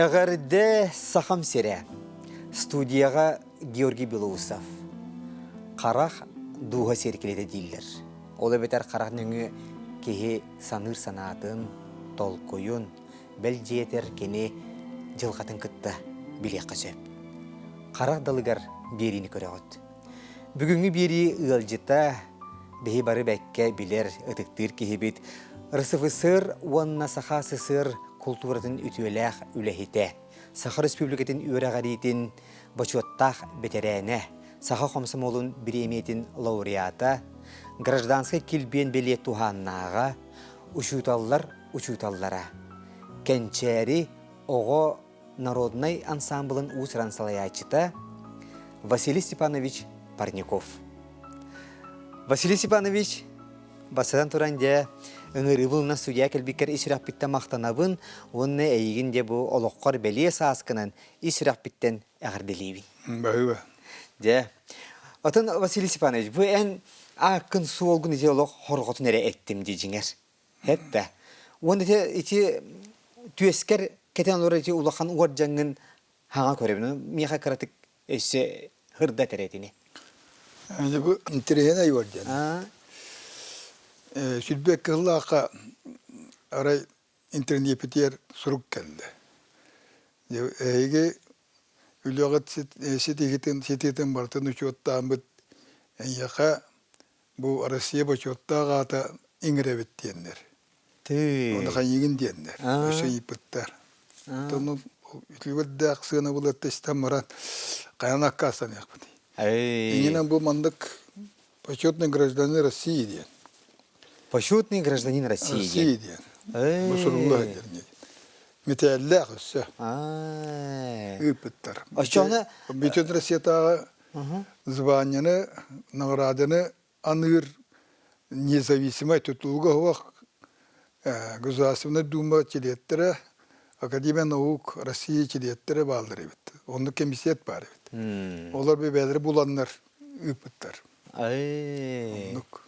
Эҕэрдэ Сахам сирэ! Студияҕа Георгий Белоусов. Харах дууһа сиэркилэтэ дииллэр. Ол эбэтэр харах нөҥүө киһи саныыр санаатын, толкуйун, бэл дьиэтэр кини дьылҕатын кытта билиэххэ сөп. Харах далыгар биэриини көрөҕүт. Бүгүҥҥү биэрии ыалдьыта биһи бары бэккэ билэр, ытыктыыр киһибит РСФСР уонна Саха СССР култууратын үтүөлээх үлэһитэ, Саха Республикатын үөрэҕириитин бочуоттаах бэтэрээнэ, Саха хомсомуолун бириэмийэтин лауреата, гражданскай килбиэн бэлиэ туһааннааҕа, учууталлар учууталлара, Кэнчээри оҕо народнай ансаамбылын уус-уран салайааччыта Василий Степанович Парников. Василий Степанович, бастатан туран дьэ ыҥырыыбылынан судья кэлбиккэр ис сүрэхпиттэн махтанабын уонна эйигин дьэ бу олоххор бэлиэ сааскынан ис сүрэхпиттэн эҕэрдэлиибин. Баһыыба. Дьэ, отон Василий Степанович, бу эн ааккын суолгун ити олох хорҕотун эрэ эттим дии дьиҥэр. Эттэ. Уонна ити ити түөскэр кэтэн олорор ити улахан уордьаҥҥын хаҥа көрөбүн. Миэхэ кыратык өссө һырдат эрэ итини. Дьэ бу интэриэһинэй уордьан. Сүрбэ кыһыллаахха арай интэрниэппитигэр сурук кэллэ. Дьэ эһиги үлэҕит ситиһитин ситиитин барытын учуоттааммыт эйиэхэ бу Россия бочуоттаах аата иҥэрэбит диэннэр. Тыы. Оны хайыгын диэннэр. Өссө ыйыппыттар. Ону үтүгүрдээх сыанабылыт истэн баран хайан аккаастаныахпытый. Иҥинэн бу маннык почетный гражданин России диэн. Почетный гражданин России России диэн. Бу сурулла сылдьар Мэтээллээх өссө. Ыыппыттар. Оччоҕуна Бүтүн Россиятааҕы званияны, награданы аныыр независимай тутулуга суох Государственная Дума чилиэттэрэ, Академия наук России чилиэттэрэ бааллар эбит. Оннук кэмисиэт баар эбит. Олор бэйэлэрэ буланнар ыыппыттар. Оннук.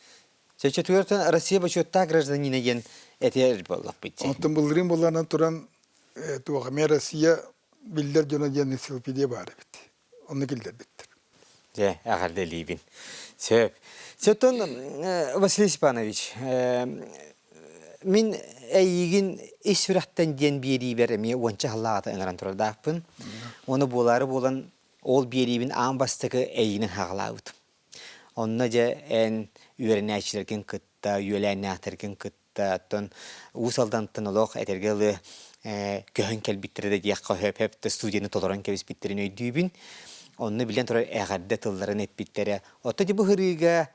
Чөчөтүгэр Россия бочуоттаах гражданина диэн этэр буоллахпыт. Оттон былырыын буланан туран туох эмиэ Россия биллэр дьоно диэн энциклопедия баар эбит. Онно киллэрбиттэр. Дьэ, эҕэрдэлиибин. Сөп. Сөптөн Василий Степанович, мин эйигин ис сүрэхтэн диэн биэриибэр эмиэ уонча сыллааҕыта ыҥыран турардаахпын. Ону буолаары буолан ол биэриибин аан бастакы эйигинэн хаҕалаабытым. Онно дьэ эн үөрэнээччилэргин кытта, үөлээннээхтэргин кытта, оттон Уус Алдантан олох этэргэ дылы көһөн кэлбиттэрэ да диэххэ сөп да студияны толорон кэбиспиттэрин өйдүүбүн. Онно билэн турар эҕэрдэ тылларын эппиттэрэ. Оттон дьэ бу ырыыга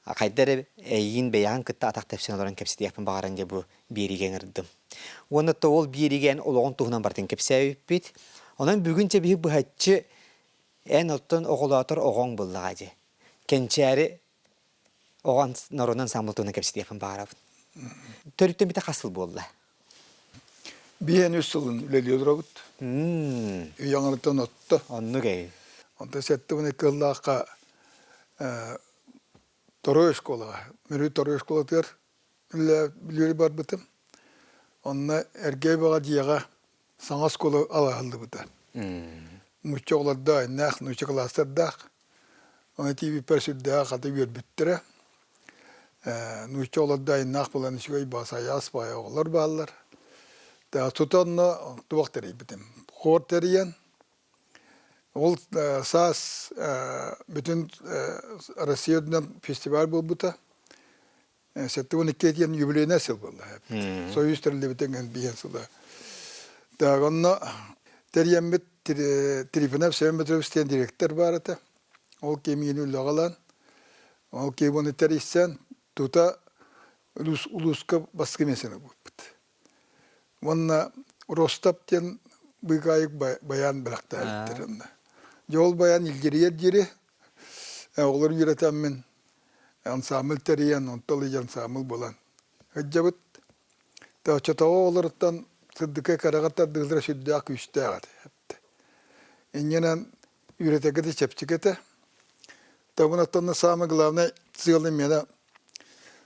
хайда эрэ эйигин бэйэҕин кытта атах тэпсэн олорон кэпсэтиэхпин баҕаран дьэ бу биэриигэ ыҥырдым. Уонна то ол биэриигэ эн олоҕун туһунан барытын кэпсээбиппит. Онон бүгүн чэ биһи быһаччы Эн оттон оҕолоотор оҕоҥ буллаҕа дии. Кэнчээри оҕон норуонан ансаамбыл кэпсэтиэхпин баҕарабын. Төрүттэммитэ хас сыл буолла? Биһиэн үс сылын үлэлии олоробут. Үйэҥиттэн отто. Оннук эй. Онтон сэттэ кыллаахха Торуой школаҕа, Мүрү Торуой школатыгар үлэлии барбытым. Онно Эргэ Баҕа дьиэҕэ саҥа оскуола алаһыллыбыта. Нуучча оҕолордоох, иннээх нуучча кылаастардаах. Ону тиийбиппэр сүрдээх хата үөрбүттэрэ. Нуучча оҕолордоох иннээх буолан үчүгэй баас айаас баай оҕолор бааллар. Тута онно туох тэрийбитим. Хор тэрийэн, ол саас бүтүн Россия үрдүнэн фестиваль буолбута. 72 диэн юбилейнай сыл буолла. Союз тэриллибитин биһиэн сыла. Так, онно тэрийэммит Трифонов Семен Петрович диэн директор баар этэ. Ол кэмиин үлэҕэ ол киһи тэрийсэн тута улууска бастакы миэстэни булбут. Уонна Ростов диэн быыкаайык баян бэлэхтээбиттэр онно. Дьэ ол баян илдьирийэр диэри оҕолор үөрэтэммин ансаамбыл тэрийэн, онтон ый ансаамбыл буолан сылдьабыт. Оччотооҕу оҕолоруттан сырдыкка кэрэҕэ тардыылара сүрдээх күүстээх этэ. Инньэнэн үөрэтэргэ да чэпчэки этэ. Табын самое главное сыалым миэнэ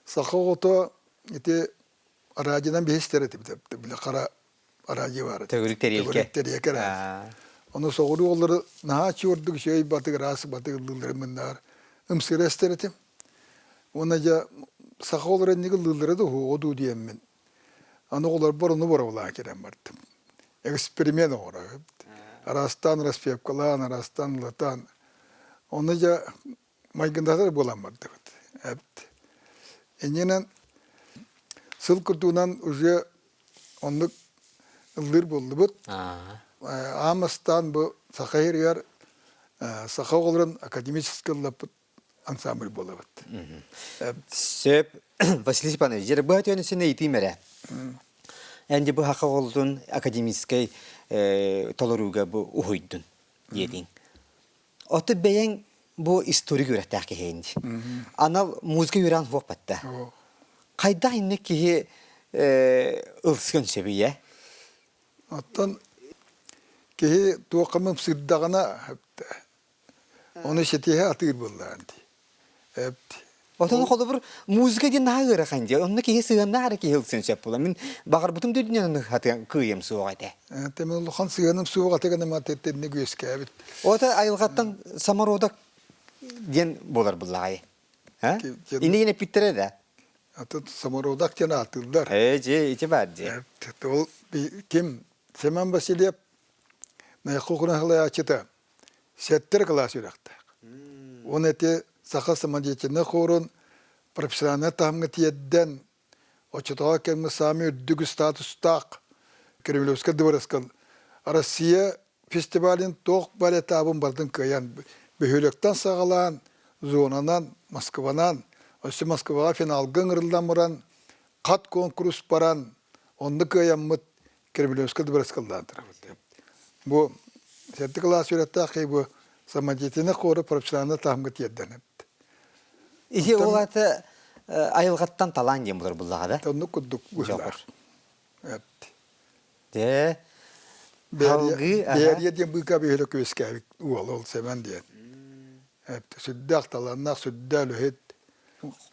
саха оҕото ити радионан биһистэр этибит били хара араадьыйа баар этэ. Төгүрүк тэриэлкэ. Төгүрүк тэриэлкэ араадьыйа. Ону соҕуруу оҕолору наһаа чуордук үчүгэй батык ыраас батык ыллыылларын мыннаар ымсыыра истэр этим. Уонна дьэ саха оҕолоро инник ыллыыллара да уһуоҕа дуу диэммин аны оҕолорбор ону боруобалаан кэлэн бардым. Эксперимент оҥоро. Араастаан распевкалаан, араастаан ыллатаан. Ону дьэ майгындатар буолан бардыбыт. Эбит. Иннинэн сыл курдугунан уже оннук ыллыыр буоллубут. Аан бастаан бу Саха сиригэр саха оҕолорун академическай ыллаппыт ансамбль буолабыт. Сөп. Василий Степанович, дьэ быһа түөн син ыйытыым эрэ. Эн бу саха оҕолорун академическай толорууга бу уһуйдун диэтиҥ. Оту бэйэҥ бу историк үөрэхтээх киһиҥ дии. Анал музыка үөрэҕин суох батта. Хайдах инник киһи ылсыан сөбүй ээ? Оттон киһи туохха ымсыырдаҕына ону ситиһэ атыыр буоллаҕын дии. Эбт. Отон холобур музыка диэн наһаа ыарахан дии. Онно киһи сыһыаннаах эрэ киһи ылсыан сөп буолар. Мин баҕарбытым да үрдүнэн ону хатыан кыайыам суох этэ. Тэмин улахан сыһыаным суох аты гына тэтинник үөскээбит. Ото айылҕаттан самородок диэн буолар буллаҕай. Инигин эппиттэрэ да. Аты самородок диэн ааттыыллар. Ээ, дьэ, ити баар дии. Ол ким Семен Васильев Найахы сэттэр кылаас үөрэхтээх. Уонна ити саха самодеятельнай хорун профессиональнай таһымҥа тиэрдэн, оччотооҕу кэмҥэ саамай үрдүк статустаах Кремлевскай дыбарыаска Россия фестивалын туох бар этабын барытын кыайан, бөһүөлэктэн саҕалаан, зонанан, Москванан, өссө Москваҕа финалга ыҥырыллан баран, хат куонкурус баран, онно кыайаммыт Кремлевскай дыбарыаска ыллаан турабыт. Бу сэттэ кылаас үөрэхтээх киһи бу самодеятельнай хору профессиональнай таһымга тиэрдэн эбит. Ити ол аата айылҕаттан талаан диэн булар буллаҕа да? Оннук курдук быһыылаах. Эт. Дэ салгыы Бээрийэ диэн быыка бөһүөлэк үөскээбит уол ол Сэмэн диэн. Сүрдээх талааннаах, сүрдээх үлэһит.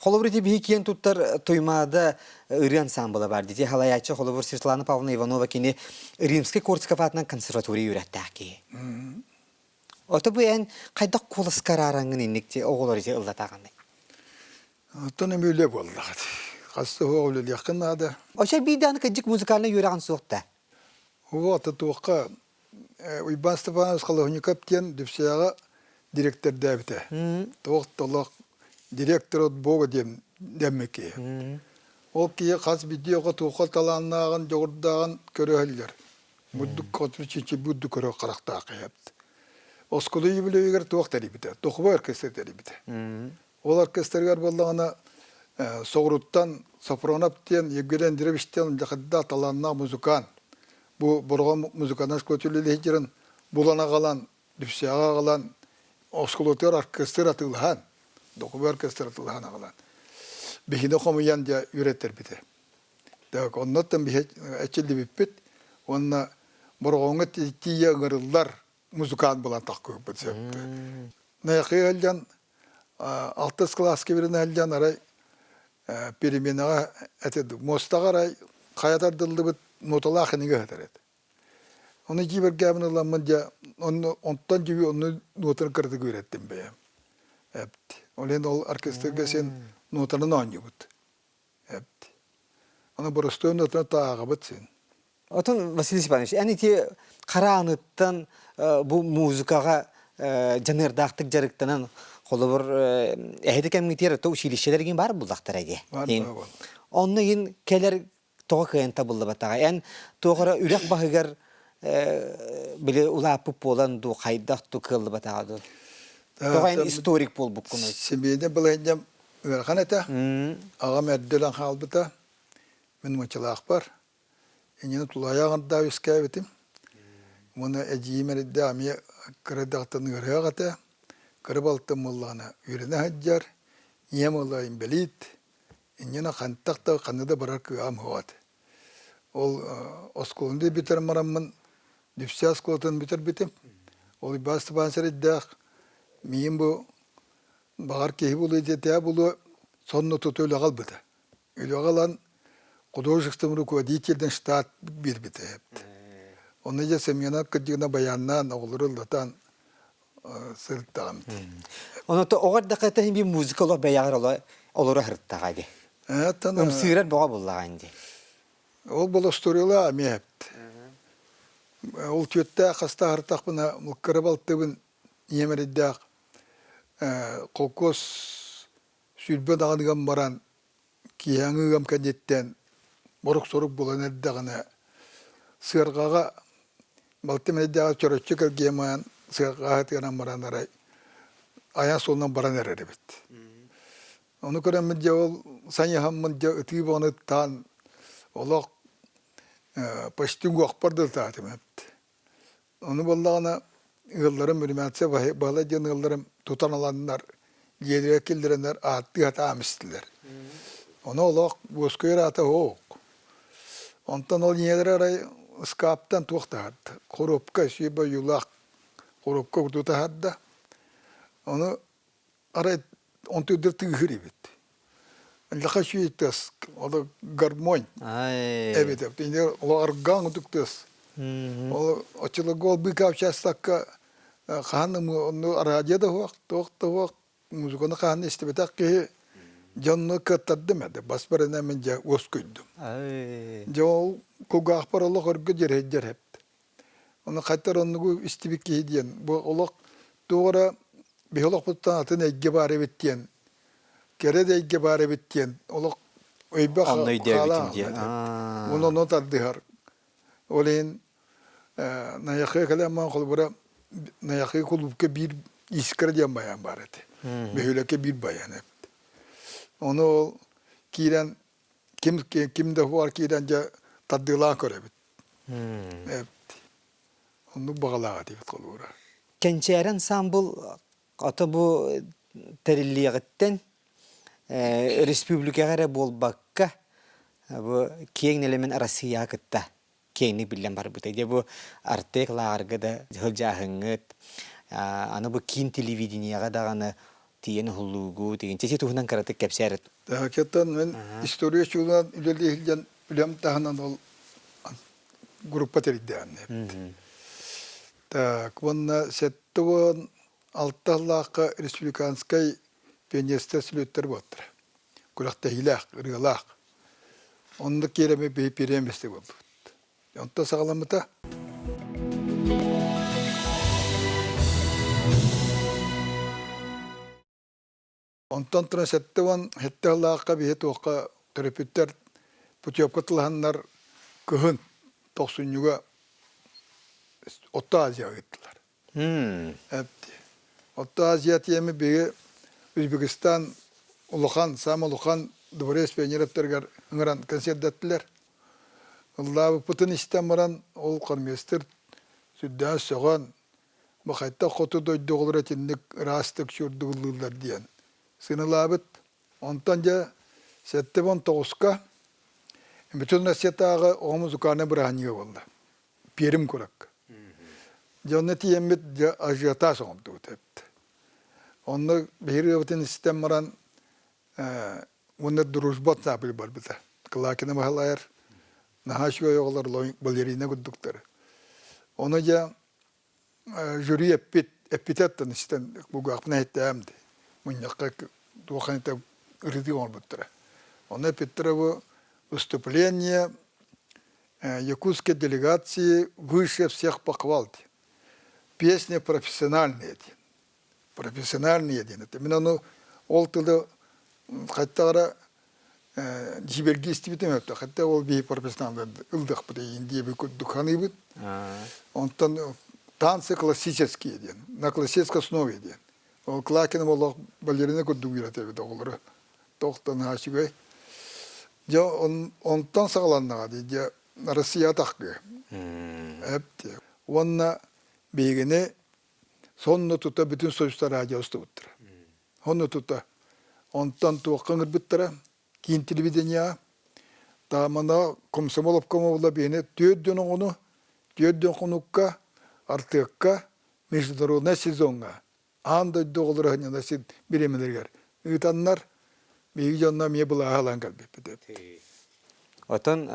Холобур, ити биһи киэн туттар Туймаада ырыа ансаамбыла бар дии. Халайааччы холобур Светлана Павловна Иванова кини Римский-Корсаков аатынан консерватория үөрэхтээх киһи. Ото бу эн хайдах куоласка араараҥҥын инник оҕолор ити ыллатаҕыный? Оттон эми үлэ буоллаҕа. Хас да суох үлэлиэххин наада. Оча биирдээн кырдьык музыкальнай үөрэҕин суох да? Вот, туохха Уйбаан Степанович Холоһунньуков диэн Дүпсээҕэ дириэктэрдээбитэ. Туох да олох директор от Бога диэн дэммит киһи. Ол киһи хас биирдии оҕо туохха талааннааҕын, дьоҕурдааҕын көрө Бурдук хоту бурдук көрө харахтаах киһи. Оскуола юбилейыгар туох тэрийбитэ? Духовой оркестр тэрийбитэ. Ол оркестрыгар буоллаҕына соҕуруттан Сафронов диэн Евгений Андреевич диэн дьахардаах талааннаах музыкант бу Бороҕон музыканнар школатын үлэлиһдьэрин булан аҕалан, Дүпсээҕэ аҕалан, оскуолатыгар оркестр атыылаһан, духовой оркестр атыылаһан аҕалан, биһини хомуйан дьэ үөрэттэрбитэ. Так, оннуттан биһи эчиллибиппит уонна Бороҕоҥҥо тиийэ ыҥырыллар музыкант буолан таххыппыт сөп. Найахы ыалдьан алтыс кылааска үөрэнэ сылдьан арай переменаҕа этэ муостаҕа арай хайа тардыллыбыт ноталаах кинигэ сытар этэ. Ону дьиибэргээбин ыламмын дьэ онно онтон дьиби онну нотаны кыратык үөрэттим бэйэм. Эпт. Ол иһин ол оркестрга син нотаны оонньуубут. Эпт. Аны боростуой нотаны тааҕабыт син. Отон Василий Степанович, эн ити харааныттан бу музыкаҕа дьаныардаахтык дьарыктанан, холобур, эһиги кэмҥитигэр то училищелар игин баар буллахтара дии. Онно иһин кэлэр тоҕо кыайан табыллыбатаҕа. Эн туох эрэ үрэх баһыгар били улааппыт буолан дуу, хайдах дуу кыаллыбатаҕа дуу? Тоҕо эн историк буолбуккунуй? Семейный балаһынньам ыарахан этэ. Аҕам эрдэ өлөн хаалбыта. Мин мунчалаахпар. Инньэни тулаайах аҥардаах үөскээбитим. Уонна эдьиийим эрэйдээх эмиэ кыра эрдэҕиттэн ыарыһах этэ. Кыра балтым буоллаҕына үөрэнэ сылдьар, ийэм ыла инбэлиит. Инньэни хантах да ханна да барар кыаҕым суох этэ. Ол оскуоланы бүтэрэн бараммын Дүпсээ оскуолатын бүтэрбитим. Ол Уйбаан Степанович эрэйдээх миигин бу баҕар киһи буолуо диэтэ буолуо сонно тута үлэҕэ ылбыта. Үлэҕэ ылан художественный руководитель штат биэрбитэ. Ону дьэ Семена кырдьыгына баяннаан оҕолору ыллатан сырыттаҕым. Ону оҕо эрдэххэ иһин биир музыка олох бэйэҕэр олоро сырыттаҕа дии. Ымсыырар бөҕө буллаҕын дии. Ол бол остуоруйалаа эмиэ эпт. Ол түөттээх хаста аһартахпына кыра балтыбын ийэм эрэйдээх холкуос 20 даҕаныган баран киэһээҥи ыам кэнниттэн борук-сорук булан эрдэҕинэ сыарҕаҕа балтым эрэйдээҕи чороччу кэлгиэмээн сыарҕаҕа тыанан баран арай айан суолунан баран эрэр эбит. Ону көрөммүн дьэ ол сайыһаммын дьэ ытыы бөҕөнү ытаан олох почти уҥуохпар да ытаатым эбит. Ону буоллаҕына ыалларым реанимация Баһылай диэн ыалларым тутан ыланнар дьиэлэригэр киллэрэннэр ааттыы сатаан истилэр. Ону олох уоскуйар аата суох. Онтон ол ийэлэрэ арай ыскааптан туох таһаарда, хоруопка сүөбэ ойуулаах хоруопка курдук таһаарда. Ону Арай онтуйдар тыаһыыр эбит. Лаха үчүгэй тыас, ол гармонь эбит. Ол аргаан курдук тыас. Ол оччолорго ол быыкаа учаастакка хаһан онну радио да суох, туох да суох, музыканы хаһан истибэтэх киһи дьонно кыаттардым этэ. Бас барына мин дьэ уоскуйдум. Дьэ ол кулгаахпар олох өргө дьэрэйдэр эбит. Ону хайтар оннугу истибит киһи диэн, бу олох туох эрэ биһи олохпуттан атын эйгэ баар эбит диэн, кэрэ да эйгэ баар эбит диэн олох өйбө Онно өйдөөбүтүм диэн. Уонна онно тардыһар. Ол иһин Найахы кэлэн холобура Найахы кулуупка биир искра диэн баян баар этэ. Бөһүөлэккэ биир баян эбит. Ону ол киирэн ким ким да буолар киирэн дьэ тардыылаан көрөбүт. Оннук баҕалаах этибит холуура. Кэнчээри ансаамбыл ото бу тэриллиэҕиттэн республикаҕа эрэ буолбакка бу киэҥ нэлэмэн Россияҕа кытта киэҥник биллэн барбыта. Дьэ бу Артек лааҕырга да сылдьааһыҥҥыт, аны бу киин телевидениеҕа даҕаны тиийэн уһуллуугут, тиийэн туһунан кыратык кэпсээр. Такеттан мен история чуулунан үлэлии сылдьан үлэм таһынан ол группа тэрийдээн эбит. Так, уонна 76 сыллаахха республиканскай пионерскай сүлүөттэр буолтара. Күрэхтэһиилээх, ырыалаах. Онно киэрэми биһи пириэмэсти буолбут. Онто саҕаламмыта. Онтон туран 77 сыллаахха биһи туохха төрөппүттэр путевка тылаһаннар кыһын тохсунньуга Орто Азияҕа ыыттылар. Орто Азия тиэми биһиги Узбекистан улахан, саамай улахан дворец пионеровтарыгар ыҥыран концерттаттылар. Ыллаабыппытын истэн баран ол хормейстер сүрдээх сөҕөн бу хайдах хоту дойду оҕолоро итинник ыраастык чуордук ыллыыллар диэн сыаналаабыт. Онтон дьэ 79-ка Бүтүн Россиятааҕы оҕо музыкальнай бырааһынньыга буолла. Пермь куракка. Дьэ онно тиийэммит дьэ ажиотаж оҥордубут эбит. Онно биһиги ырыабытын истэн баран уонна дружба ансамбль барбыта. Клакина Баһылайар наһаа үчүгэй оҕолор балерина курдуктар. Ону дьэ жюри эппит эппитеттан истэн кулгаахпын иһиттээм дии. Мунньахха туох это ырытыы оҥорбуттара. Ону эппиттэрэ бу выступление якутской делегации выше всех похвал диэн. Песня профессиональная диэн. Профессиональные диэн этэ. Мин ону ол тылы хаттаҕара дьиибэргии истибитим өттө. Хатта ол биһи профессионалдар ылдахпыт эйин диэби курдук саныыбыт. Онтон танцы классические диэн, на классической основе диэн. Ол Клакина олох балерина курдук үөрэтэбит оҕолору. Тохтон үчүгэй. Дьэ онтон саҕаланнаҕа дии, дьэ Россия тахгы. Эп Уонна биһигини сонно тута бүтүн Союзта радио устубуттара. Онно тута. Онтон туохха ыҥырбыттара? Киин телевидениеҕа. Таамана комсомол обкомобула биһини түөрт дьон оҕону, түөрт дьон хонукка, артыакка, международнай сезоҥҥа аан дойду оҕолоро сынньана сир бириэмэлэригэр ыытаннар, биһиги дьонно эмиэ былааһы ылан кэлбиппит. Отон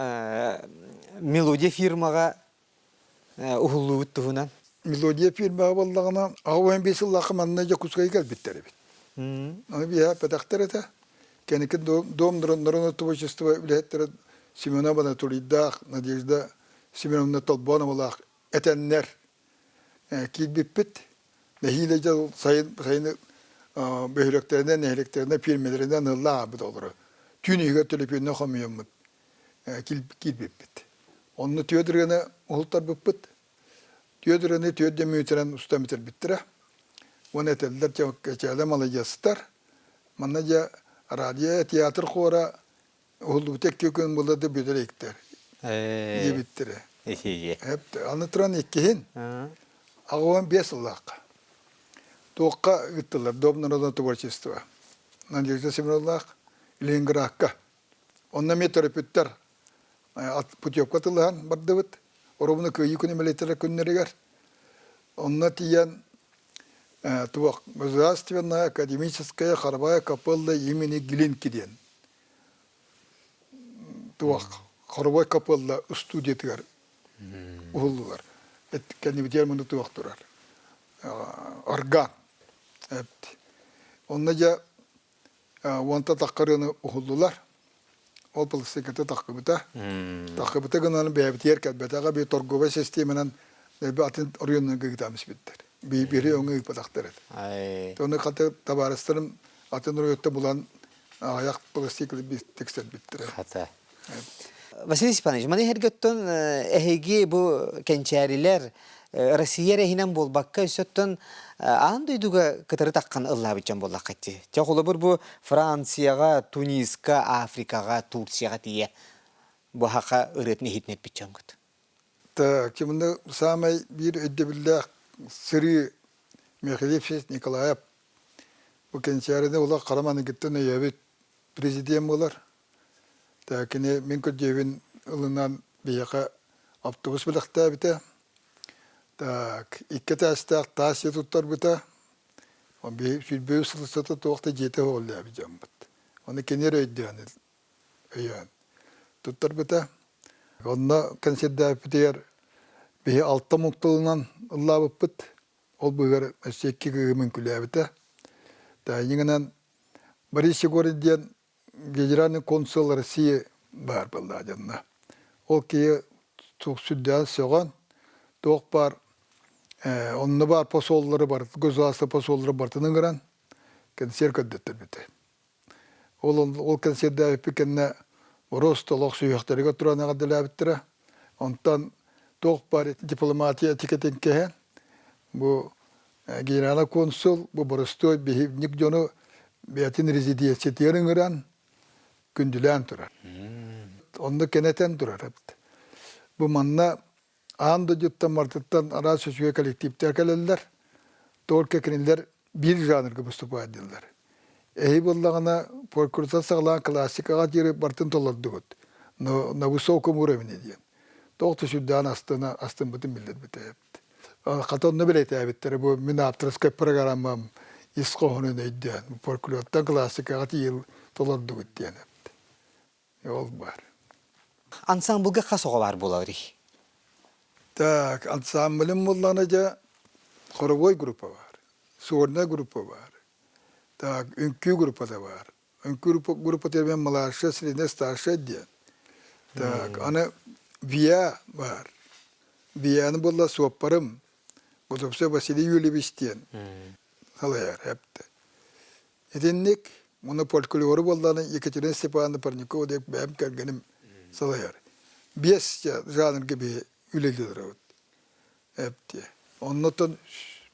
мелодия фирмаҕа. Уһуллуубут туһунан. Мелодия фирмаҕа буоллаҕына, 85 сыллаахха манна Дьокуускайга кэлбиттэр эбит. Аны биһиэхэ эппэтэхтэр этэ. Кэнники Дом народного творчества үлэһиттэрэ Семенов Анатолийдаах, Надежда Семеновна Толбоновалаах этэннэр киирбиппит. Нэһиилэ дьыл сайын сайыны бөһүөлэктэринэн, нэһилиэктэринэн, пиэрмэлэринэн ылла аабыт олору. Түүн иһигэр төлөпүөннэ хомуйаммыт киирбиппит. Онно түөрт ырыаны уһултарбыппыт. Түөрт ырыаны түөрт да мүөтэрэн устан бүтэрбиттэрэ. Уонна этэллэр кэчээлэ маладьыастар. Манна дьэ радио, театр хора уһуллубута икки күн буолла да бүтэр иһиктэр диэбиттэрэ. Аны туран иккиһин 85 сыллаахха туохха ыыттылар Дом народного творчества Надежда Семеновналаах Ленинградка. Онно эмиэ төрөппүттэр путевка тылыһан бардыбыт. Оробуну Кыайыы күнү милиция күннэригэр. Онно тиийэн туох Государственная академическая хоровая капелла имени Глинки диэн туох хоровой капелла студиятыгар уһуллулар. Кэннибитигэр муну туох турар. Орган. Онно дьэ уонта таххарыаны уһуллулар. Ол пластиката таххыбыта. Таххыбыта гынан бэйэбитигэр кэлбэтэҕэ би торговай системанан атын оройуоннарга ыытаамыспыттар. Бири өҥө ыыппатахтар этэ. Оны хата табаарыстарым атын оройуотта булан аҕыйах пластикалы тиксэрбиттэрэ. Хата. Василий Степанович, маны эргөттөн эһиги бу кэнчээрилэр Россия эрэһинэн буолбакка өссөттөн аан дойдуга кытары таххан ыллаабыт дьон буоллахха ити. Чэ холобур бу Францияҕа, Туниска, Африкаҕа, Турцияҕа тиийэ бу хаха ырыатын иһитинэрбит дьоҥҥут. Так, мында саамай биир өйдөбүллээх сырыы Михаил Ефимович Николаев бу кэнчээрини улах хара маныгыттан өйөөбүт президент буолар. Кини мин көрдүөбүн ылынан биһиэхэ автобус бэлэхтээбитэ. Так, икки этээстээх таас дьиэ туттарбыта. Сүүрбэ үс сыл устата туох да дьиэтэ суох үлэлээбит дьоммут. Ону кини эрэ өйдөөн, өйөөн туттарбыта. Онно кэнсиэрдээбиппитигэр биһи алта омук тылынан ыллаабыппыт. Ол быыһыгар өссө икки кыыһым үҥкүүлээбитэ. Таайньыгынан Борис Егоров диэн Генеральный консул России баар буолла дьонно. Ол киһи сүрдээн сөҕөн, туох баар онно баар посоллары бар, государство посоллары барытын ыҥыран кэнсиэр көрдөттөрбүтэ. Ол ол кэнсиэрдээбиппит кэннэ Рост олох сүһүөхтэригэр туран эҕэрдэлээбиттэрэ. Онтон туох баар дипломатия этикетин кэһэн, бу Генеральный консул бу боростуой биһиник дьону бэйэтин резиденциятыгар ыҥыран күндүлээн турар. Онно кэнэтэн турар эбит. Бу манна аан дойдуттан мартыттан араас үчүгэй коллективтэр кэлэллэр. Только кинилэр биир жанрга выступать дииллэр. Эһи буоллаҕына фольклортан саҕалаан классикаҕа диэри барытын толордугут. Но на высоком уровне диэн. Туох да сүрдээн астына астыммытын биллэрбитэ эбит. Хата онно бэлиэтээбиттэрэ бу мин авторскай программам ис хоһоонун өйдөөн фольклортан классикаҕа тиийил толордугут диэн эбит. Ол баар. Ансамблга хас оҕо баар буоларый? Так, ансамблым буоллаҕына дьэ хоровой группа баар, сольная группа баар, так, үҥкүү группата баар, Үҥкүү группа мен младшая, средняя, старшая диэн. Так, аны ВИА баар. ВИАны буолла суоппарым Готовцев Василий Юльевич диэн салайар эпти. Итинник муну фольклору буоллааны Екатерина Степановна Парникова диэн бэйэм кэргэним салайар. Биэс жанрга биһи үлэлиир олоробут. Эптиэ. Оннотон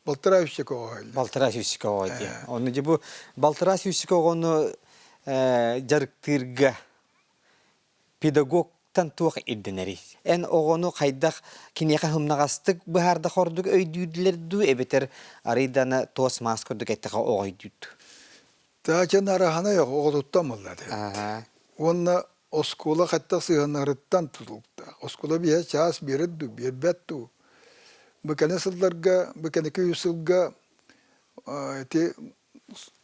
балтараа сүүсчэкэ оҕо Балтараа сүүсчэкэ оҕо дии. Онно дьэ бу балтараа сүүсчэкэ оҕону дьарыктыырга педагогтан туох ирдэнэрий? Эн оҕону хайдах киниэхэ һымнаҕастык быһаардах ордук өйдүүрдүлэр дуу эбэтэр арыйдана туос маас курдук эттэхэ оҕо өйдүүр дуу? Таачан араһана оҕотуттан буолла Уонна оскуола хатта сыһыаннарыттан тутулуктаах. Оскуола биһэ чаас биэрэр дуу, биэрбэт дуу. Бу кэнэ сылларга, бу кэнники үс сылга ити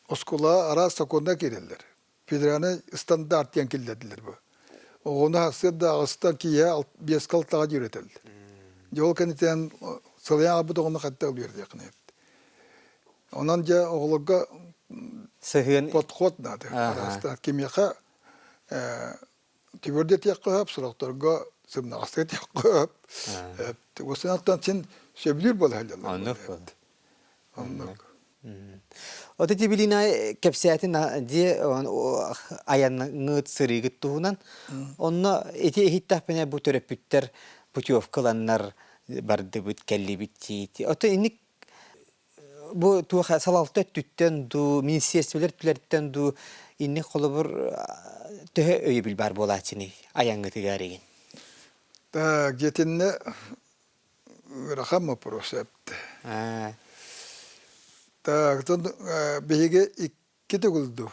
оскуола араас сокуоннар киирэллэр. Федеральный стандарт диэн киллэрдилэр бу. Оҕону сарсыарда аҕыстан киэһэ биэскэ алтаҕа үөрэтэллэр. Дьэ ол кэнниттэн сылайан аҕалбыт оҕону хайдах үөрдүөххүнүй? Онон дьэ оҕолорго Сыһыан подход наада. Араастаан кимиэхэ түбүрдэ этиэххэ сөп, сорохторго сымнаҕастык этиэххэ сөп. Уосанаттан син сөбүлүүр буола сылдьаллар. Оннук буолар. Оннук. Ото Тибилина кэпсээтин дьиэ айаныҥыт сырыыгыт туһунан. Онно ити иһиттэхпинэ бу төрөппүттэр путевка ыланнар бардыбыт, кэллибит дии. Ото инник бу туох салалта өттүттэн дуу, министерстволар өттүлэриттэн дуу инник холобур төһө өйөбүл баар буолааччыный айаҥҥытыгар игин? Так, дьиэтиннэ ыарахан вопрос эпти. Так, оттон биһиги икки төгүл дуу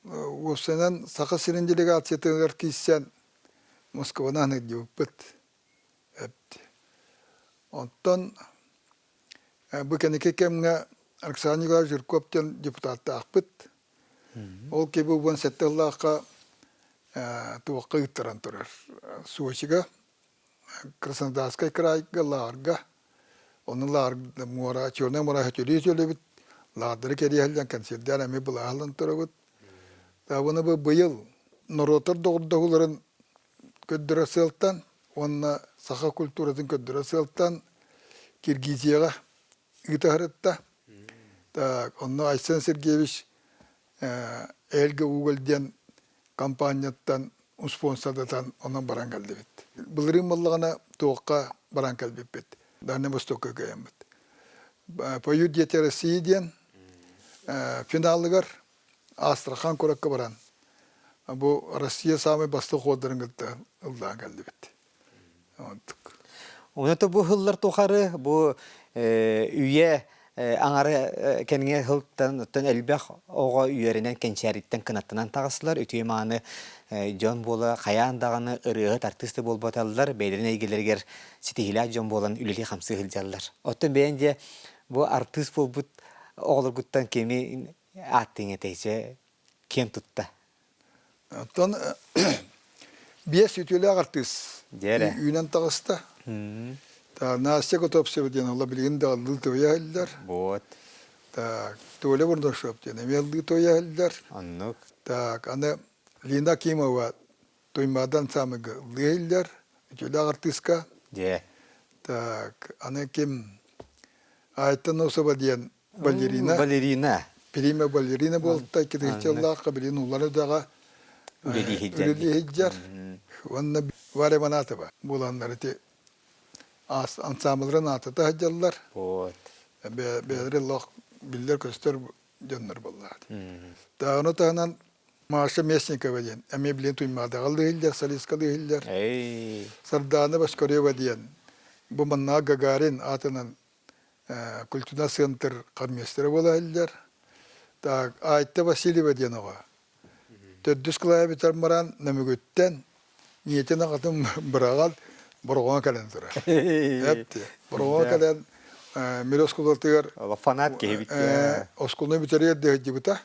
уопсайынан Саха сирин делегациятыгар киирсэн Москванан ыдьыбыппыт эпти. Оттон бу кэнники кэмҥэ Александр Николаевич Жирков диэн депутаттаахпыт. Ол киһи 17 сыллаахха туохха ыыттаран турар Сочига Краснодарскай кыраайга лаарга, ону лаар муора, Чернай муора сөтүөлүү сөтүөлүүбүт, лаардары кэриэһэллэн концердээн эмиэ былааһылан турабыт. Табыны бу быйыл норуоттар доҕордоһууларын көрдөрөр сыалтан уонна саха культуратын көрдөрөр сыалтан Киргизияҕа ыыта Так, онно Айсен Сергеевич Эльга Уголь диэн компанияттан спонсордатан онон баран кэллибит. Былырыын буоллаҕына туохха баран кэлбиппит. Дальнай Востокка кыайаммыт. Поют дети России диэн финалыгар Астрахан куоракка баран бу Россия самый бастыҥ хуордарын кытта ыллаан кэллибит. Оното бу сыллар тухары бу үйэ аҥары кэмҥэ сылтан оттон элбэх оҕо үөрэнэн кэнчээриттэн кынаттанан таҕыстылар. Үтүө мааны дьон буола хайаан даҕаны ырыаһыт артыыс да буолбаталлар, бэйэлэрин эйгэлэригэр ситиһиилээх дьон буолан үлэлии-хамсыы сылдьаллар. Оттон бэйэҥ дьэ бу артыыс буолбут оҕолоргуттан кими ааттыыҥ этэй чэ киэн тутта? Оттон биэс үтүөлээх артыыс үүнэн таҕыста. Настя Готовцева диэн олла билигин да ыллыы туойа иһиллэр. Вот. Так, Толя Бурнашов диэн эмиэ ыллыы туойа иһиллэр. Оннук. Так, аны Лина Кимова Туймаадан самыгы ыллыы иһиллэр, үтүөлээх артыыска. Дьэ. Так, аны ким Айта Носова диэн балерина. Балерина. Прима балерина буолта киргичаллаахха билин улар өдөҕө үлэлии Уонна Варя Манатова буоланнар ити ансамбларын аатата сылдьаллар. Вот. Бэйэлэри лох биллэр-көстөр дьоннор буоллаат. Таҕыны таһынан Маша Местникова диэн эмиэ билин Туймаадаҕа лыһыллар, солистка лыһыллар. Сардаана Башкарева диэн бу манна Гагарин аатынан культурнай центр хормейстера буола иһиллэр. Так, Айта Васильева диэн оҕо. Төрдүс кылааһы бүтэрэн баран Нөмүгүттэн ийэтин аҕатын быраҕан Бороҕоҥҥо кэлэн турар. Эпти. Бороҕоҥҥо кэлэн Мир оскуолатыгар фанат киһибит. Оскуоланы бүтэригэр дыһыдьыбыта.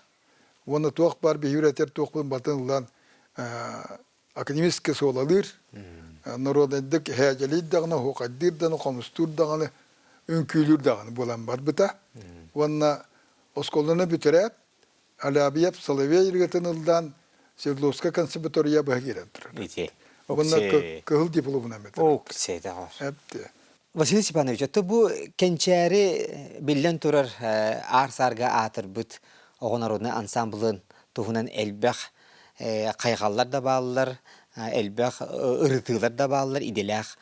Уонна туох баар биһиги үөрэтэр туохпун батын ылан академически суолалыыр, норуодайдык һээдьэлиир даҕаны, оһуохайдыыр даҕаны, хомустуур даҕаны, үҥкүүлүүр даҕаны буолан барбыта. Уонна оскуоланы бүтэрээт, Алябьев Соловей ырыатын ыллаан Свердловскай консерватория быһа киирэн турар. Уонна кыһыл дипломунан бүтэрэр. Эпти. Василий Степанович, это бу кэнчээри биллэн турар аар-саарга аатырбыт оҕо народнай ансамблын туһунан элбэх хайҕаллар да бааллар, элбэх ырытыылар да бааллар идэлээх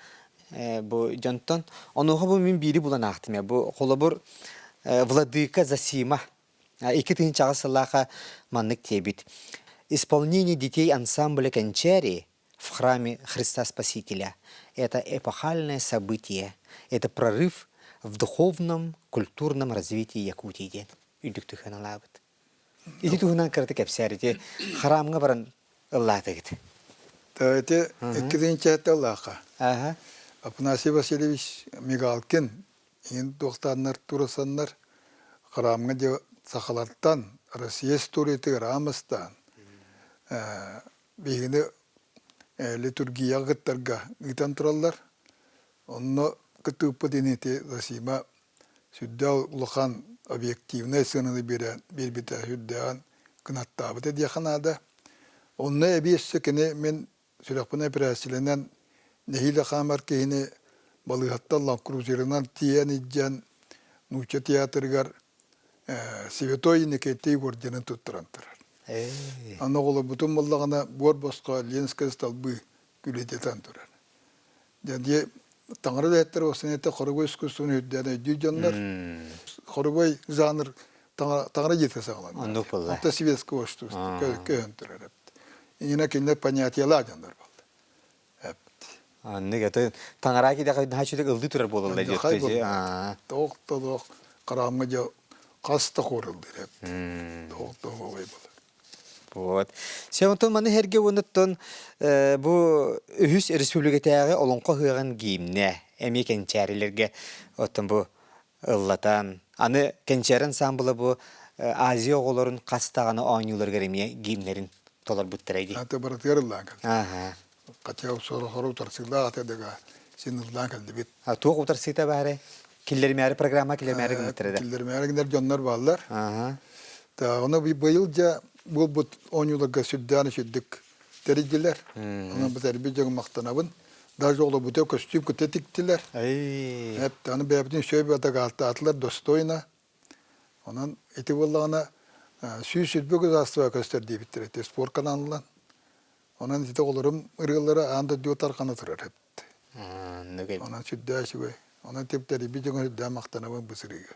бу дьонтон. Онуоха бу мин биири булан аахтым. Бу холобур Владыка Засима 2008 сыллааха маннык диэбит. Исполнение детей ансамбля Кэнчээри в храме Христа Спасителя – это эпохальное событие, это прорыв в духовном, культурном развитии Якутии диэн үрдүктүк сыаналаабыт. Ити туһунан кырата кэпсээр ити храмҥа баран ыллаатыгыт. Ити иккитинчи ыллааха. Афанасий Васильевич Мигалкин иин туохтааннар турасаннар храмҥа дьэ сахалартан Россия историятыгар аамастаан биһигини литургияҕа кыттарга ыытан тураллар. Онно кыттыыппыт инити Засима сүрдээх улахан объективнай сыананы биэрэн биэрбитэ сүрдээҕин кынаттаабыта диэххэ наада. Онно эбии өссө кини мин сүрэхпин эпэрээссийэлэнэн нэһиилэ хаамар киһини балыыһаттан ланкрузерынан тиийэн илдьэн нуучча театрыгар Святой Никитий орденын туттаран турар. Аны оҕолорбутун буллаҕына буор босхо Ленскэй столбы күлүтэтэн турар. Дьэ таҥара үлэһиттэр уопсайынан хоругой искусствоны үрдээн өйдүүр дьоннор. Хоругой жанр таҥара дьиэтэ саҕаланар. Оннук буолла. Онто светского искусство көһөн турар эбит. Инна кинилэр понятиелаах дьоннор буолла. Эбит. Аннык это таҥара кидэхэ наһаа үчүгэй ылдыы турар буолаллар диэттэ. Тоох толох хараамҥа дьэ хас да хор ылдыр эбит. Тоох тоох буолар. Вот. Сен онтон маны herге уонуттан бу үһүс республикатааҕы олоҥхо ыһыаҕын гимнэ эмиэ кэнчээрилэргэ оттон бу ыллатан аны кэнчээри ансаамбыла бу Азия оҕолорун хас даҕаны оонньууларыгар эмиэ гимнэрин толорбуттара дии. Аты барытыгар ыллаан кэлдим. Аха. Хотя сорохору утарсыылаах ата дага син ыллаан кэлдибит. А туох утарсыыта баары? Киллэримээри программа киллэримээри гыннаттара да. Киллэримээри гынар дьоннор бааллар. Аха. Та ону быйыл дьэ буолбут оонньууларга сүрдээн үчүгдүк тэрийдилэр. Онон бу тэрийбит дьоҥҥо махтанабын. Даже олобута көстүүм кытта тиктилэр. Эй. Эп аны бэйэбитин сөп атагаалтаатылар достойно. Онон ити буоллаҕына 120 государство көстөр диэбиттэр ити спорт каналынан. Онон ити оҕолорум ырыалара аан дойдуга тарҕана турар эбит. Онон сүрдээх үчүгэй. Онон типтэрийбит дьоҥҥо сүрдээх махтанабын бу сырыыга.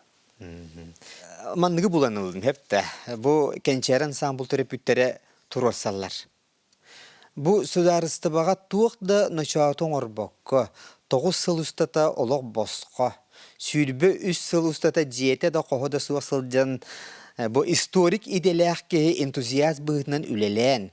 Манныгы булан ыллым хэптэ. Бу Кэнчээри ансаамбыл төрөппүттэрэ туруорсаллар. Бу судаарыстыбаҕа туох да ночооту оҥорбокко, 9 сыл устата олох босхо, 23 сыл устата дьиэтэ да хоһо да суох сылдьан, бу историк идэлээх киһи энтузиаст быһыытынан үлэлээн,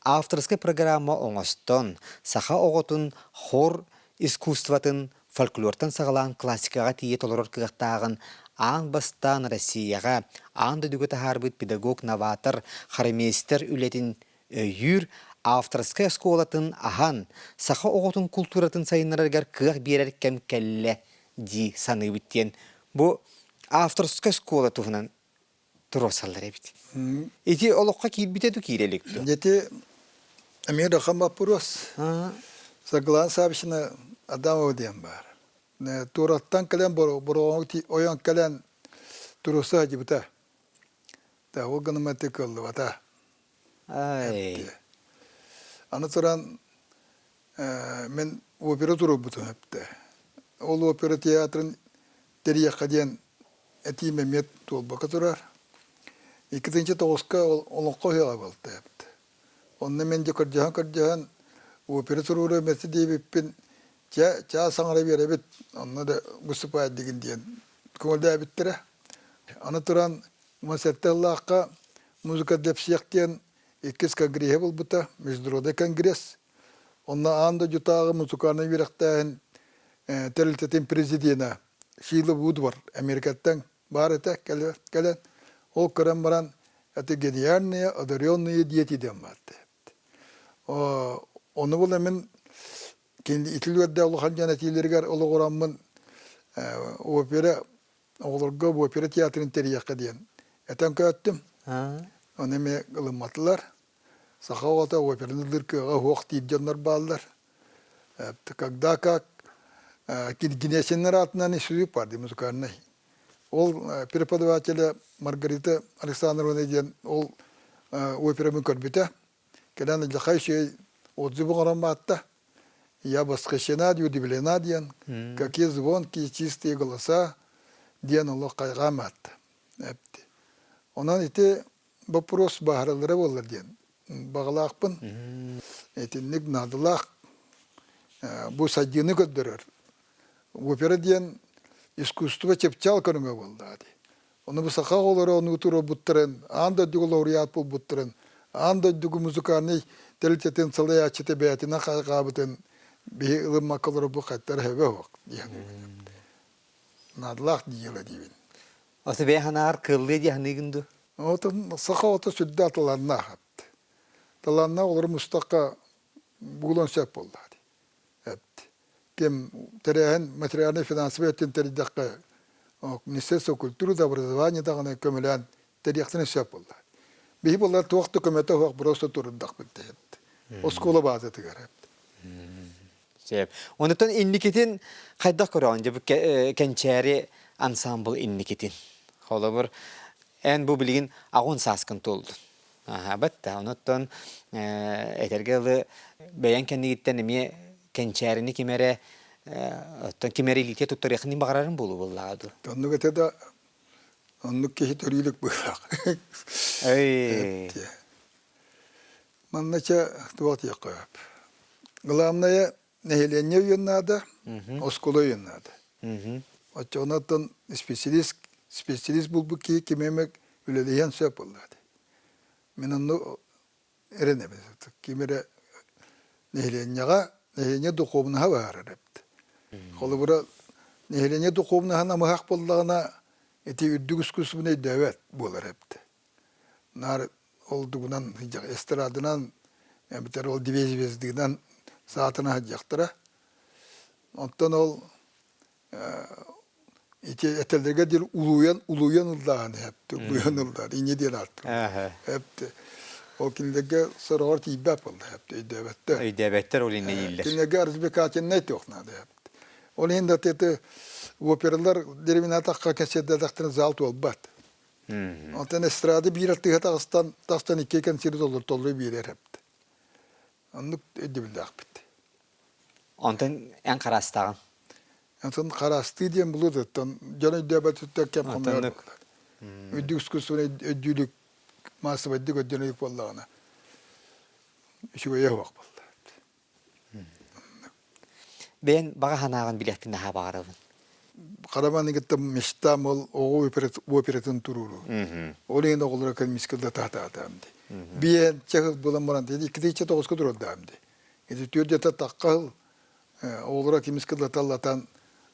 авторскай программа оҥостон, саха оҕотун хор искусствотын фольклортан саҕалаан классикаҕа тиийэ толорор кыахтааҕын аан бастаан Россияҕа аан дойдуга таһаарбыт педагог-новатор, хормейстер үлэтин өйүүр авторскай оскуолатын аһан, саха оҕотун култууратын сайыннарарыгар кыах биэрэр кэм кэллэ дии саныыбыт диэн бу авторскай оскуола туһунан туруорсаллар эбит. Ити олоххо киирбитэ ду киирэ илик дуо? Ити эмиэ улахан боппуруос. Саргылаана Саввична Адамова диэн баар. Туораттан кэлэн бороҕоҥу ойон кэлэн туруорса сылдьыбыта. Ол гынан ити кыаллыбата. Ай. Аны туран мин опера туруорбутум эптэ. Ол опера театрын тэрийиэххэ диэн этиим эмиэ туолбакка турар. 2009-ка олоҥхо ыһыаҕа буолта эбит. Онно мин дьэ көрдөһөн-көрдөһөн опера туруоруо эмэти диэбиппин чэ, чаас аҥара биэрэбит, онно да выступать диэн көҥүллээбиттэрэ. Аны туран 17 сыллаахха музыка для всех диэн иккис конгреһы булбута, международный конгресс. Онно аан дойдутааҕы музыкальнай үөрэхтээһин тэрилтэтин президенэ Шила Вудвард Америкаттан баар этэ кэлэн, ол көрөн баран это гениальные, одаренные дети диэн баатты. Ону була мин итилүөрдэ улахан дьон этиилэригэр олоҕураммын опера оҕолорго опера театрын тэрийиэххэ диэн этэн көттүм. Ону эмиэ ылымматылар. Саха оҕото операны ыллыыр кыаҕа суох диир дьоннор бааллар. Когда как Гнесиннэр аатынан институт бар дии музыкальнай. Ол преподавателэ Маргарита Александровна диэн ол операбын көрбүтэ. Кэлэн Дьахай үчүгэй отзывы оҥорон баатта. Я восхищена, удивлена диэн, какие звонкие чистые голоса диэн олох хайҕаан баатта. Онон ити боппуруос бааһыраллара буоллар диэн баҕалаахпын. Итинник наадалаах бу сайдыыны көрдөрөр. Опера диэн искусство чыпчаал көрүҥэ буолла дии. Ону бу саха оҕолоро ону туруорбуттарын, аан дойдуга лауреат буолбуттарын, аан дойдуга музыкальнай тэрилтэтин салайааччыта бэйэтинэн хайҕаабытын биһи ылыммакка олорор бу хаттар хэбэ суох диэн наадалаах дьыала диибин. Аты бэйэ санааҕар кыаллыа дии саныыгын дуу? Отон саха ото сүрдээх талааннаах эбит. Талааннаах олору мустахха буолуон сөп буоллаа дии. Эбит. Ким тэрээһин материальнай-финансовай өттүн тэрийдэххэ, Министерство культуры да образования даҕаны көмөлөөн тэриэхтэрин сөп буолла. Биһи буоллар туох да көмөтө суох просто турдахпыт диэт. Оскуола баазатыгар. Сөп. Онутан инникитин хайдах көрөҕүн дьэ бу кэнчээри ансамбл инникитин? Холобур, эн бу билигин аҕын сааскын туолдун. Аһаабат да, онуттан этэргэ дылы бэйэҥ кэннигиттэн эмиэ кэнчээрини ким эрэ оттон ким эрэ илиитэ туттарыаххын баҕарарым буолуо буоллаҕа дуу? Оннук этэ да, оннук киһи төрүүлүк быһыылаах. Эй. Манна чэ туох диэххэ сөп. Главное, нэһилиэнньэ өйүөн наада, оскуола өйүөн наада. Оччоҕуна специалист, специалист булбут киһи кими эмэ үлэлэһиэн сөп буоллаҕа дии. Мин онно эрэнэбин. Ким эрэ нэһилиэнньэҕэ, нэһилиэнньэ духуобунаһа баарар эбит. Холобура, нэһилиэнньэ духуобунаһа намыһах буоллаҕына, ити үрдүк искусствоны өйдөөбөт буолар эбит. Наар ол дугунан эстраданан эбэтэр ол звездынан саатына сылдьыахтара. Оттон ол ити этэллэргэ диэн улуйан улуйан ыллааһын эпти улуйан ыллаар инньэ диэн ааттыыр эпти ол кинилэргэ сороҕор тиийбэт буолла эпти өйдөөбөттөр өйдөөбөттөр ол инньэ дииллэр кинилэргэ развлекательнай туох наада эпти ол иһин да ити опералар деревинатахха кэнсиэрдээтэхтэрин зал туолбат. Онтон эстрада биир артыыһа таҕыстан тахсан икки кэнсиэри толлор биэрэр эбит. Оннук өйдөбүллээхпит. Онтон эн хараастааҕын? Онтон хараастыы диэн булуутуттан дьон өйдөөбөтүттэн кэм хомуйар буолар. Үрдүк искусственнай өйдүүлүк маассабайдык өйдөнөлүк буоллаҕына үчүгэйэ суох буолла. Бэйэн баҕа санааҕын билиэхпин наһаа баҕарабын. Хараманы кытта мечтам ол оҕо оператын туруоруу. Ол иһин оҕолоро кэлмискэ да таатаатаам дии. Биэн чахыл булан баран икки тоҕуска турардаам дии. Ити түөрдэтэ тахха оҕолоро кимискэ да таллатан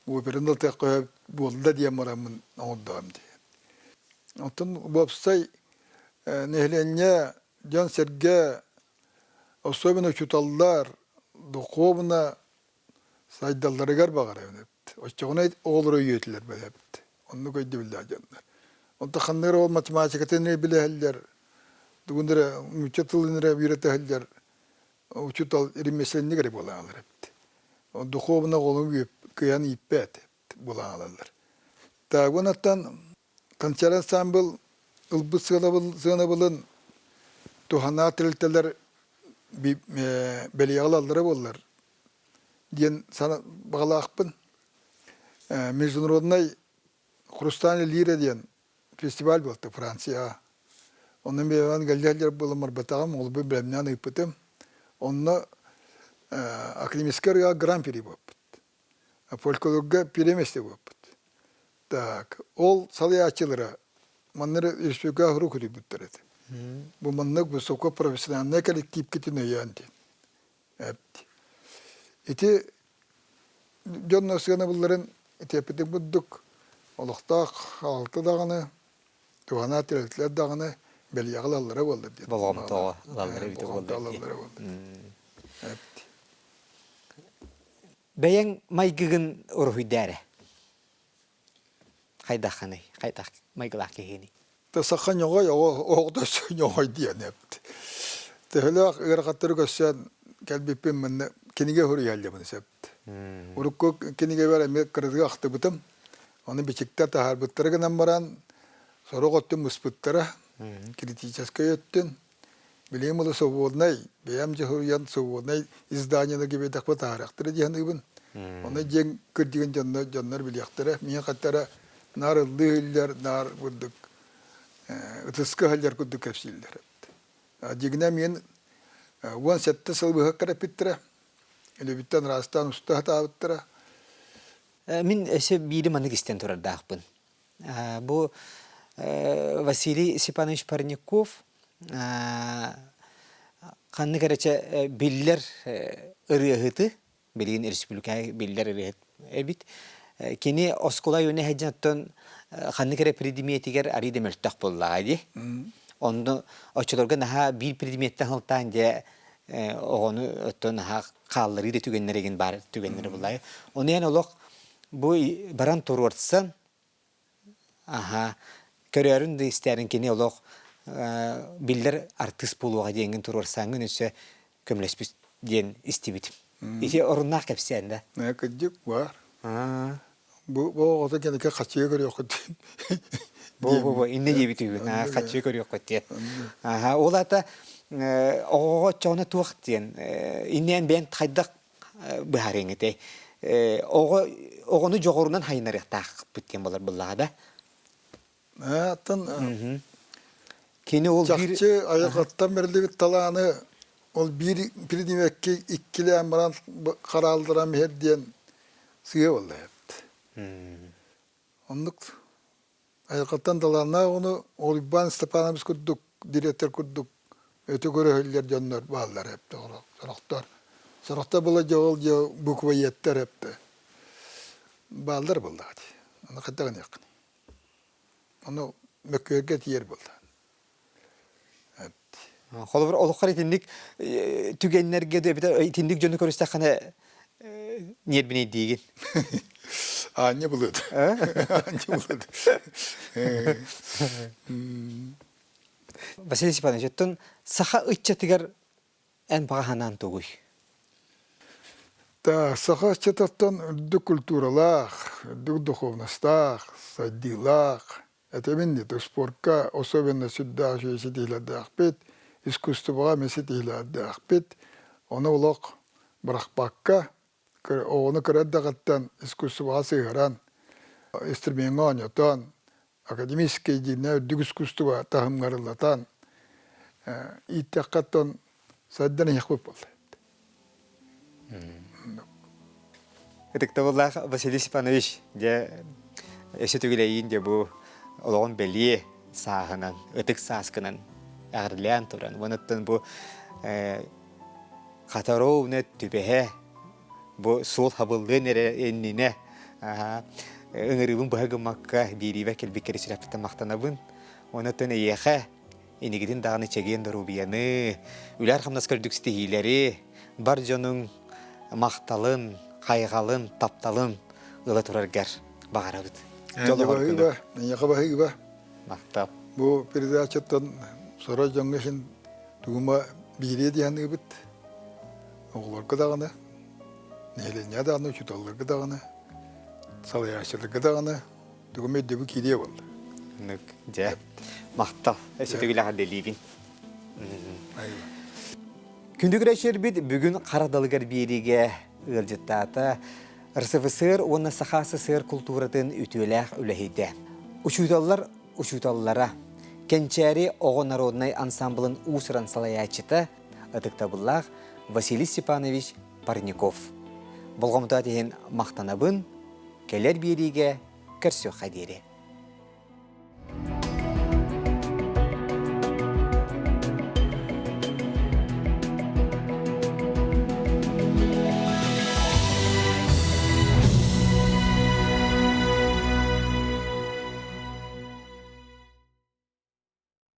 операны тахха буолла диэн бараммын оҥордоом дии. Оттон уопсай нэһилиэнньэ дьон-сэргэ Особенно учууталлар духуобуна сайдалларыгар баҕарабын эбит. Оччоҕуна оҕолору өйүөтүлэр эбит. Оннук өйдөбүллээх дьоннор. Онто ханнык эрэ ол математикатын эрэ билэһэллэр, тугун эрэ нуучча тылын эрэ үөрэтэ учуутал ремесленник эрэ буолан эбит. Духуобуна оҕолорун кыайан ииппэт буолан хаалаллар. Таагунаттан Концерт ансаамбыл ылбыт сыанабылын туһанаа тэрилтэлэр бэлиэҕэ ылаллара буоллар диэн баҕалаахпын. Международнай Хрустальная лира диэн фестиваль буолта Францияҕа. Онно мен галлиаллар буолан барбатаҕым, олбу бэлэмнээн ыыппытым. Онно академическай ырыаҕа гран-при буолбут. Фольклорга переместэ буолбут. Так, ол салайааччылара манна республика аһыру күрүйбүттэр этэ. Бу маннык высокопрофессиональнай коллективкитин өйөөн диэн. Ити дьонно сыанабылларын итиэппитин курдук олохтоох алта даҕаны, туһанаа тэрилтэлэр даҕаны бэлиэҕэ ылаллара буоллар диэн. Болҕомтоҕо ылаллара эбитэ буоллар. Бэйэҥ майгыгын уруһуйдаа эрэ. Хайдаххыный? Хайдах майгылаах киһиний? Саха ньоҕой оҕо оҕото ньоҕой диэн эбит. Төһөлөөх ыарахаттары көрсөн кэлбиппин манна кинигэ суруйаллыбын сөп. Урукку кинигэбэр эмиэ кыратык ахтыбытым. Ону бичиктэр таһаарбыттара гынан баран сорох өттүн мыспыттара, критическэй өттүн. Билигин була свободнай, бэйэм дьэ суруйан свободнай изданиены кибиэтэхпэ таһаарыахтара дии саныыбын. Ону дьиҥ кырдьыгын дьоннор, дьоннор билиэхтэрэ. Миэхэ хаттара наар ыллыы иһиллэр, наар курдук ытыска иһиллэр курдук кэпсииллэр. Дьиҥинэ мин 17 сыл быһа эппиттэрэ. Үлэбиттэн ыраастаан уста сатаабыттара. Мин өссө биири маннык истэн турардаахпын. Бу Василий Степанович Парников ханнык эрэ биллэр ырыаһыты, билигин республикаҕа биллэр ырыаһыт эбит. Кини оскуола үөнэ сылдьан оттон ханнык эрэ предметигэр арыый да мөлтөх буоллаҕа дии. Онно оччолорго наһаа биир предметтэн сылтаан дьэ оҕону оттон наһаа хаалларыы да түгэннэр игин баар түгэннэри буллай. Ону эн олох бу баран туруорсан аха көрөөрүн да истээрин кини олох биллэр артыыс буолуоҕа диэҥҥин туруорсааҥҥын өссө көмөлөспүт диэн истибитим. Ити оруннаах кэпсээн да? Кырдьык баар. Бу бу оҕото кэнники хаччыга көрүөххүт диэн. Бу бу бу иннэ диэбит үһү. Хаччыга көрүөххүт диэн. Аха ол ата оҕоҕо оччоҕуна туох диэн иннээн бэйэн хайдах быһаарыаҥ этэй? Оҕо оҕону дьоҕурунан хайынарыахтаахпыт диэн болар буллаҕа да? Аттан Кини ол биир чахчы айылҕаттан бэриллибит талааны ол биир предмеккэ иккилээн баран хараалларан иһэр диэн сыыһа буолла эбит. Оннук айылҕаттан талааннаах оҕону Уйбаан Степанович курдук директор курдук өтө көрө иһиллэр дьоннор бааллар эбит сорохтор. Сорохтор была дьэ ол дьэ буквоедтар эбит. Бааллар буоллаҕа дии. Аны хайдах гыныаххыный? Ону мөккүөргэ тиийэр буолла. Холобур, олоххор итинник түгэннэргэ да эбэтэр итинник дьону көрүстэххинэ ньиэрбинэйдиигин. Аанньа булуот. Аанньа булуот. Василий Степанович, оттон саха ыччатыгар эн баҕа санаан тугуй? Так, саха ыччатыттан үрдүк культуралаах, үрдүк духовностаах, сайдыылаах, этэбин дии, спортка особенно сүрдээх үчүгэй ситиһиилэрдээхпит, искусствоҕа эмиэ ситиһиилэрдээхпит. Ону олох бырахпакка, оҕону кыра эрдэҕиттэн искусствоҕа сыһыаран, инструмеҥҥа оонньотон, академическай диинэ үрдүк искусство таһымҥарылатан ииттэххэ оттон сайдан иһиэхпит буолла. Ытыктабыллаах Василий Степанович, дьэ өссө түгүлэйиин дьэ бу олоҕун бэлиэ сааһынан, ытык сааскынан эҕэрдэлээн туран, уонуттан бу Хатаровна түбэһэ бу суол хабыллыан эрэ иннинэ ыҥырыыбын быһа гыммакка биэриибэр кэлбиккэр сүрэхпиттэн махтанабын. Онон эйиэхэ инигитин даҕаны чэгиэн доруобуйаны, үлэр-хамнас көрдүк ситиһиилэри, бар дьонуҥ махталын, хайҕалын, тапталын ыла тураргар баҕарабыт. Дьолоҕор Эйиэхэ баһыыба. Махтал. Бу передачаттан сорох дьоҥҥо иһин тугума биириэ дии саныыбыт. Оҕолорго даҕаны, нэһилиэнньэҕэ даҕаны, учууталларга даҕаны, салайааччыларга даҕаны тугум өйдөбүл киириэ буолла. Оннук, дьэ, махтал. Өссө төгүл эҕэрдэлиибин. Күндү көрөөччүлэрбит бүгүн хара далыгар биэриигэ ыалдьыттаата РСФСР уонна Саха СССР култууратын үтүөлээх үлэһитэ. Учууталлар учууталлара, Кэнчээри оҕо народнай ансамблын уус-уран салайааччыта ытыктабыллаах Василий Степанович Парников. Болҕомтоот иһин махтанабын, кэлэр биэриигэ көрсүөххэ диэри.